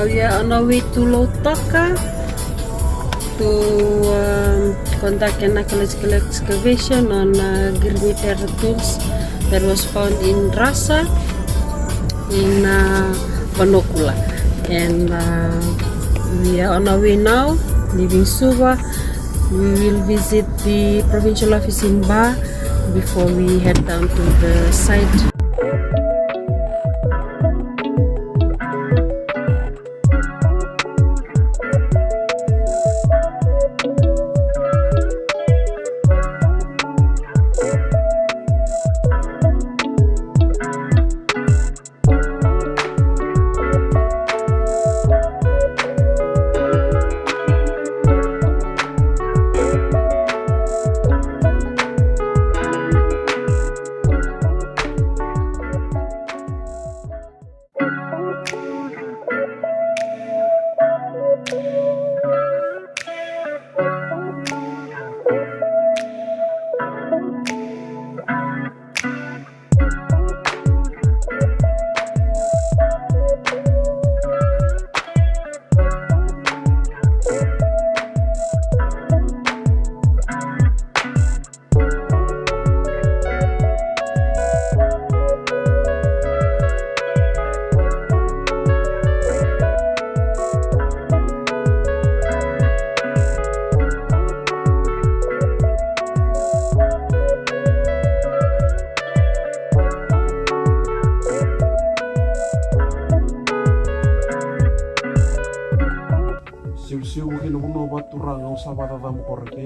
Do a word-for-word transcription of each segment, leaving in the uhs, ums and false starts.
We are on our way to Lautoka to, um, conduct an archaeological excavation on, uh, Girimi Terra tools that was found in Rasa, in, uh, Vanua Kula. And, uh, we are on our way now, leaving Suva. We will visit the provincial office in Ba before we head down to the site. Sevusevu kei na vanua vakaturaga au sa vakacacaba qo reke.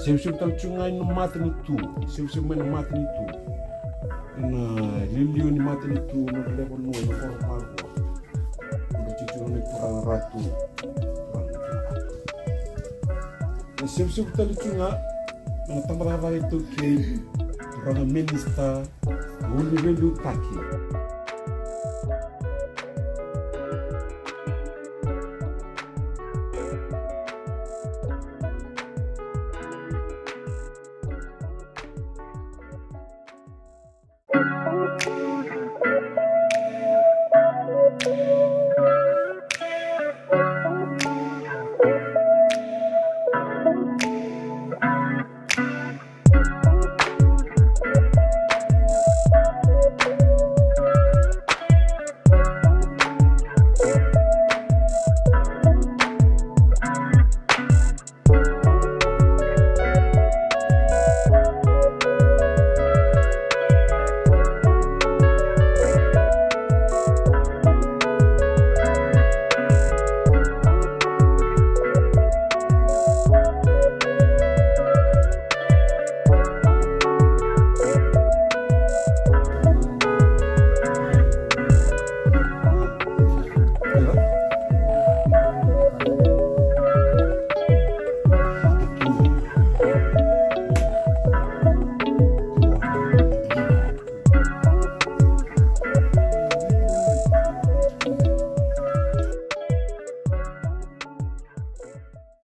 Sevusevu tale tiko ga ina matanitu. Sevusevu mai na matanitu. Ina liuliu ni matanitu, na lewe vanua, na koro vakavua. Ina tiko na turaga Ratu. Turaga Ratu. Na sevusevu tale tiko ga na tabacakacaka iTaukei, turaga minisita, na ulu ni veiliutaki.